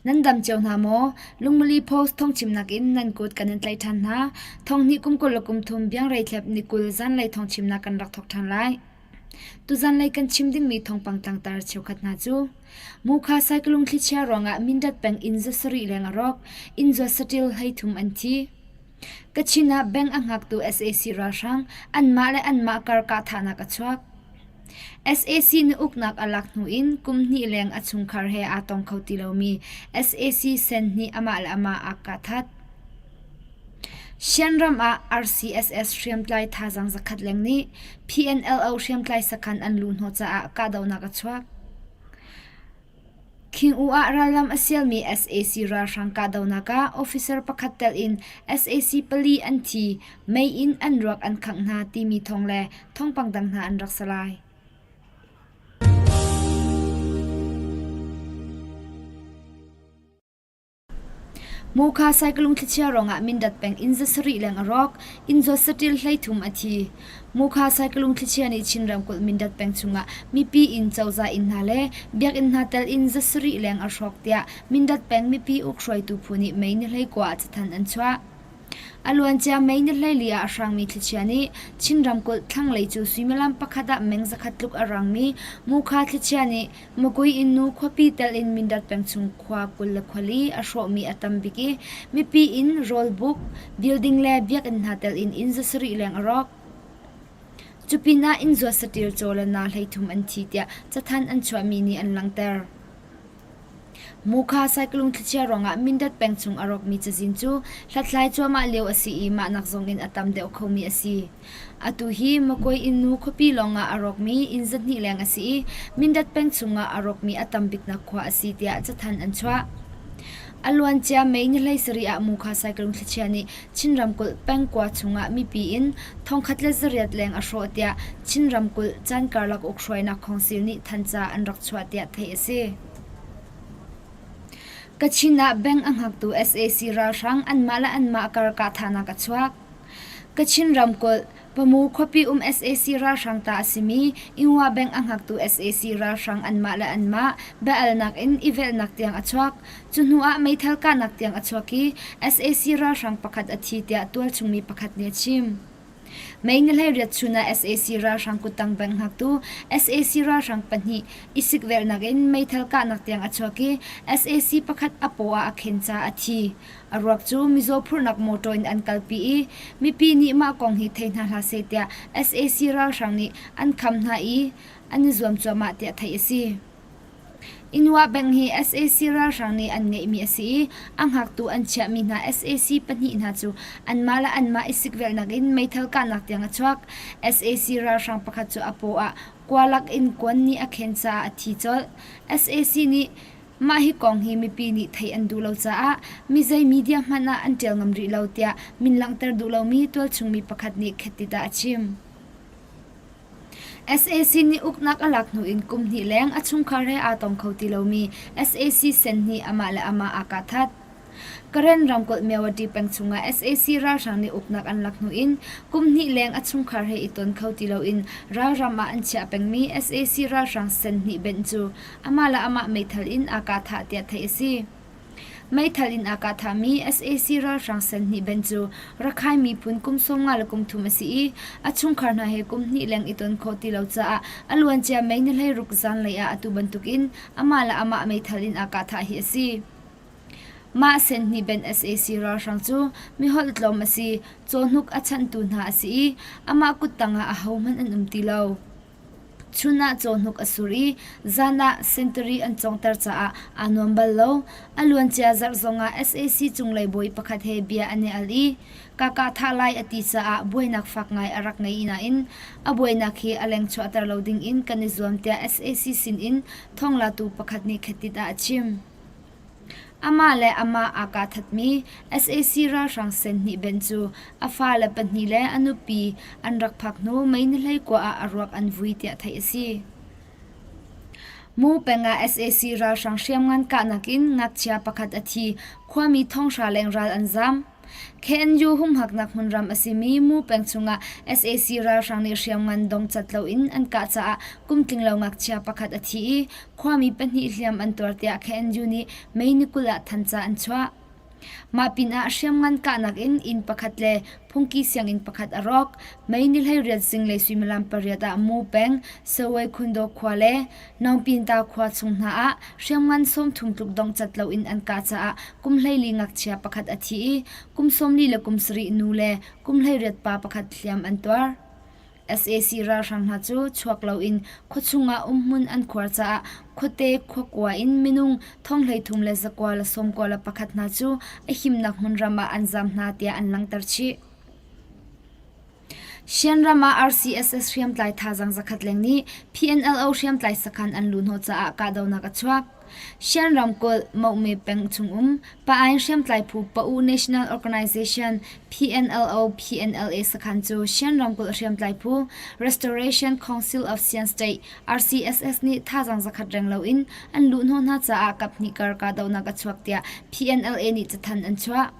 Nan dam cio hna maw? Lungmali Post thawngchimnak in nan kut kan in tlaih ṭhan hna. Thonghnih kum 20 le kum thum biangrei thlep ni 20 zanlei thawngchimnak kan rak thawk ṭhan lai. Tuzanlei kan chim dingmi thawngpang tlangtar cheukhat hna cu Mukha saikalung thlichia ruangah Mindat peng inn 700 leng a rawk, inn zuat saṭil 33 an thi. Kachin ah bank a hngaktu sac ralhrang anmah le anmah kar kahthahnak a chuak. Sac nih uknak a lak hnu in kum hnih leng a chungkhar he aa tong kho ti lomi sac sen nih amah le amah aa kahthat. Shan ram ah RCSS hriamtlai thazaang zakhat leng nih PNLO hriamtlai sakhan an luhhnawh caah kahdohnak a chuak. Khing-u ah rallam a sialmi sac ralhrang kahdohnak ah officer pakhat telh in sac pali an thi, mei in an ruak an khangh hna timi thawng le thawngpang dang hna an rak si lai. Mukha saikalung thlichia ruangah Mindat peng inn 700 leng a rawk, inn zawt saṭil 33 a thi. Mukha saikalung thlichia nih Chin ramkulh Mindat peng chungah mipi inn, cozah inn hna le biakinn hna tel inn 700 leng a hrawk tiah Mindat peng mipi ukhruaitu phu nih May ni 19 ah cathanh an chuah. A luancia May ni 14 ah a hrangmi thlichia nih Chin ramkulh thlanglei cu suimilam pakhat ah meng zakhat tluk a rangmi Mukha thlichia nih Makui in nu khuapi tel in Mindat peng chung khua 24 a hrawhmi a tam bik i mipi inn, rawlbuk, building le biakinn hna tel in inn 700 leng a rawk. Cu pinah inn zuat saṭil caw le naa 33 an thi tiah cathanh an chuahmi nih an langhter. Mukha saiklung thlichia ruangah Mindat peng chung a rawkmi cazin cu hlathlai cuahmah lio a si i mahnak zong in a tam deuh khomi a si. Atu hi Makoi Innu khuapi lawngah a rawkmi inn 200 leng a si i Mindat peng chungah a rawkmi a tam biknak khua a si tiah cathanh an chuah. A luancia May ni 17 ah Mukha saiklung thlichia nih Chin ramkulh pengkua chungah mipi inn 1800 leng a hrawh tiah Chin ramkulh caan karlak ukhruainak khawngsil nih thanca an rak chuah tiah theih a si. Kachin ah bank a hngaktu sac ralhrang anmah le anmah kar kahthahnak a chuak. Kachin ramkulh, Pamu khuapi um sac ralhrang ta a simi Ingwa Bank a hngaktu sac ralhrang anmah le anmah bia-alnak in i velhnak tiang a chuak. Cu hnu ah meithal kahnak tiang a chuak i sac ralhrang pakhat a thi tiah tualchung mi pakhat nih a chim. May ni 18 chun ah sac ralhrang kuttang bank hngaktu sac ralhrang pahnih i sikvelhnak in meithal kahnak tiang a chuak i sac pakhat a paw ah a khen caah a thi. A ruak cu mizaw phurhnak mawṭaw in an kalpi i mipi nih mah kong hi thei hna hlah seh tiah sac ralhrang nih an kham hna i an i zuam cuahmah tiah theih a si. Inwa Bank hi sac ralhrang nih an ngeihmi a si i a hngaktu an chiahmi hna sac pahnih hna cu anmah le anmah i sikvelhnak in meithal kahnak tiang a chuak. Sac ralhrang pakhat cu a paw ah kualak in kuan nih a khen caah a thi colh. Sac nih Mah hi kong hi mipi nih theih an duh lo caah mizei media hmanh ah an ṭial ngam rih lo tiah min langhter duh lomi tualchung mi pakhat nih khettit ah a chim. Sac nih uknak a lak hnu in kum hnih leng a chungkhar he aa tong kho ti lomi sac sen nih amah le amah aa kahthat. Karen ramkulh Myawaddy peng chungah sac ralhrang nih uknak an lak hnu in kum hnih leng a chungkhar he i ton kho ti loin ralram ah an chiah pengmi sac ralhrang sen hnih benh cu amah le amah meithal in aa kah thah tiah theih a si. Meithal in aa kah thahmi sac ralhrang sen hnih benh cu Rakhine miphun kum 50 le kum thum a si i a chungkhar hna he kum hnih leng i ton khawh ti lo caah a luancia May ni 16 zanlei ah atu bantukin amah le amah meithal in aa kah thah hi a si. Mah senhnih ben sac ralhrang cu miholh tlawm a si, cawhnuk a chanhtu hna a si i amah kuttang ah ahohmanh an um ti lo. Chun ah cawhnuk a sur i zan ah sentari an conghter caah aa nuam bal lo. A luancia zarh zongah sac cunglei bawi pakhat he bia an i al i ka kah thah lai a ti caah buainak fak ngai a rak ngei nain a buainak hi a leng chuahter lo dingin kan i zuam tiah sac sinin thawnglatu pakhat nih khetit ah a chim. Amah le amah aa kahthatmi sac ralhrang senhnih benh cu a fale pahnih le a nupi an rak phak hnu May ni 19 ah a ruak an vui tiah theih a si. Mu peng ah sac ralhrang hriamngan kahnak in ngakchia pakhat a thi, khuami thonghra leng ral an zam. KNU humhaknak hmunram a simi Mu peng chungah sac ralhrang nih hriamngan dongcat loin an kah caah kum tlinglo ngakchia pakhat a thi i khuami pahnih hliam an tuar tiah KNU nih May ni 20 ah thanca an chuah. Mah pinah hriamngan kahnak in inn pakhat le phungki sianginn pakhat a rawk. May ni 18 zinglei suimilam pariat ah Mu peng Sawei Khundo khua le Naungpinta khua chung hna ah hriamngan 30 tluk dongcat loin an kah caah kum 14 ngakchia pakhat a thi i kum 40 le kum sarih nu le kum 18 pa pakhat hliam an tuar. Sac ralhrang hna cu chuak loin khuachung ah umhmun an khuar caah khuate khuakua in minung thong 33 le 991 hna cu a himnak hmunram ah an zaam hna tiah an langhter chih. Shan-ram ah RCSS hriamtlai thazaang zakhat leng nih PNLO hriamtlai sakhan an luhhnawh caah kahdohnak a chuak. Shan ramkulh, Mohme peng chungum Pa-ain hriamtlai phu Pa-U National Organization PNLO PNLA sakhan cu Shan ramkulh hriamtlai phu Restoration Council of Shan State RCSS nih thazaang zakhat reng loin an luhhnawh hna caah kaphnih kar kahdohnak a chuak tiah PNLA nih cathanh an chuah.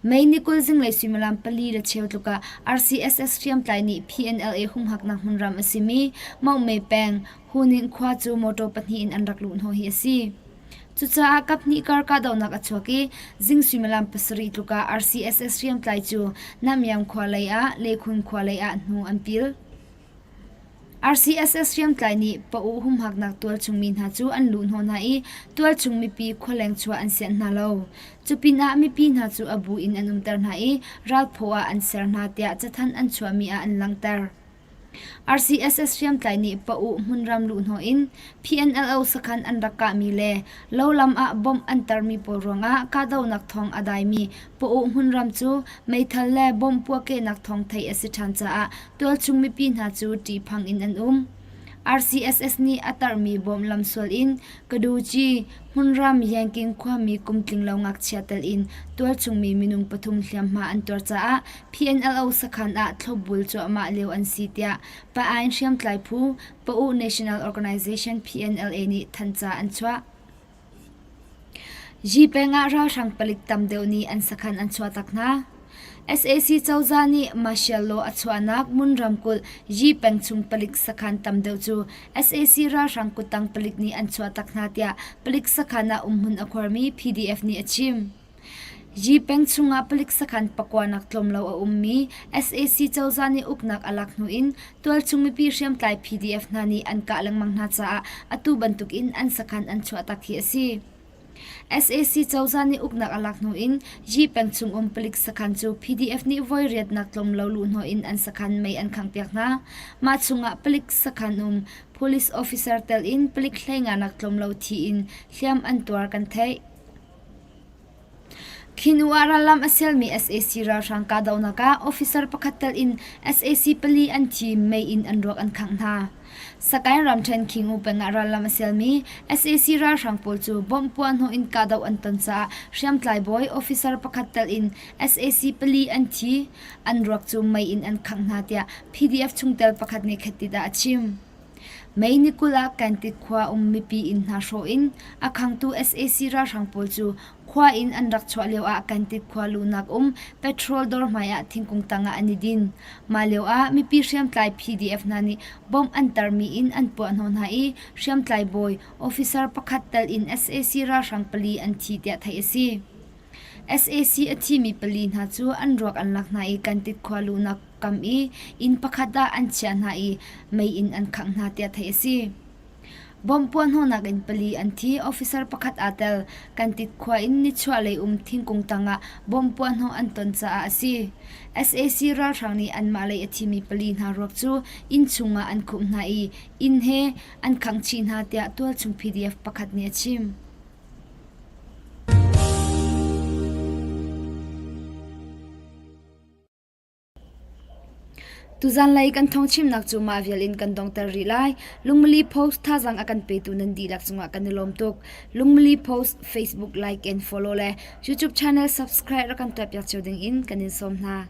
May ni 20 zinglei suimilam pali le cheu tluk ah RCSS hriamtlai nih PNLA humhaknak hmunram a simi Maungme peng Huning khua cu motor pahnih in an rak luhhnawh hi a si. Cucaah kaphnih kar kahdohnak a chuak i zing suimilam pasarih tluk ah RCSS hriamtlai cu Namyang khua lei ah Lekhun khua lei ah hnu an pil. RCSS hriamtlai nih Pa-uh humhaknak tualchung mi hna cu an luhhnawh hna i tualchung mipi khualeng chuah an sianh hna lo. Cupinah mipi hna cu a bu in an umter hna i ralphaw ah an ser hna tiah cathanh an chuahmi ah an langhter. RCSS hriamtlai nih Pa-uh hmunram luhhnawh in PNLO sakhan an rak kahmi le lolam ah bomb an tarmi pawl ruangah kahdohnak thawng a daimi Pa-uh hmunram cu meithal le bomb puahkehnak thawng theih a si ṭhan caah tualchung mipi hna cu ṭihphang in an um. RCSS nih a tarhmi bawm lamsual in Kaduci hmunram Yanking khuami kum tlinglo ngakchia tel in tualchungmi minung pathum hliamhma an tuar caah PNLO sakhan ah thlopbul cuahmah lio an si tiah Pa-ain hriamtlai phu Pa-uh National Organization PNLA nih thanhca an chuah. Yi peng ah ralhrang palik tam deuh nih an sakhan an chuahtak hna. Sac cozah nih martial law a chuahnak Mun ramkulh Yi peng chung palik sakhan tam deuh cu sac ralhrang kuttang palik nih an chuahtak hna tiah palik sakhan ah umhmun a khuarmi PDF nih a chim. Yi peng chungah palik sakhan pakua nak tlawm lo a ummi sac cozah nih uknak a lak hnu in tualchung mipi hriamtlai PDF hna nih an kah lengmang hna caah atu bantukin an sakhan an chuahtak hi a si. Sac cozah nih uknak a lak hnu in Yi peng chung um palik sakhan cu PDF nih voi riatnak tlawm lo luhhnawh in an sakhan mei an khanghpiak hna. Mah chungah palik sakhan um police officer tel in palik hleinga nak tlawm lo thi in hliam an tuar kan theih. Khi hnu ah rallam a sialmi sac ralhrang kahdohnak ah officer pakhat tel in sac pali an thi, mei in an ruak an khangh hna. Sakaing ramṭhen Khingu peng ah rallam a sialmi sac ralhrang pawl cu bomb puahhnawh in kahdoh an ton caah hriamtlai bawi officer pakhat tel in sac pali an thi, an ruak cu mei in an khangh hna tiah PDF chungtel pakhat nih khatit ah a chim. May ni 20 ah Kantit khua um mipi inn hna hrawh in a khangtu sac ralhrang pawl cu khua in an rak chuah lioah Kantit khua luhnak um petrol dawr hmai ah thingkung tangah an i din. Mah lioah mipi hriamtlai PDF hna nih bomb an tarmi in an puahhnawh hna i hriamtlai bawi officer pakhat tel in sac ralhrang pali an thi tiah theih a si. Sac a thimi pali hna cu an ruak an lak hna i Kantit khua luhnak kam i inn pakhat ah an chiah hna i mei in an khangh hna tiah theih a si. Bomb puahhnawhnak in pali an thi, officer pakhat aa tel. Kantit khua in nichuahlei um thingkung tangah bomb puahhnawh an ton caah a si. Sac ralhrang nih anmah lei a thimi pali hna ruak cu inn chungah an khumh hna i inn he an khangh chih hna tiah tualchung PDF pakhat nih a chim. Tuzanlei kan thawngchimnak cu mah vial in kan dongter rih lai. Lungmali Post thazaang a kan petu nan dihlak cungah kan i lawm tuk. Lungmali Post Facebook like and follow le YouTube channel subscribe rak kan tuahpiak cio ding in kan in sawm hna.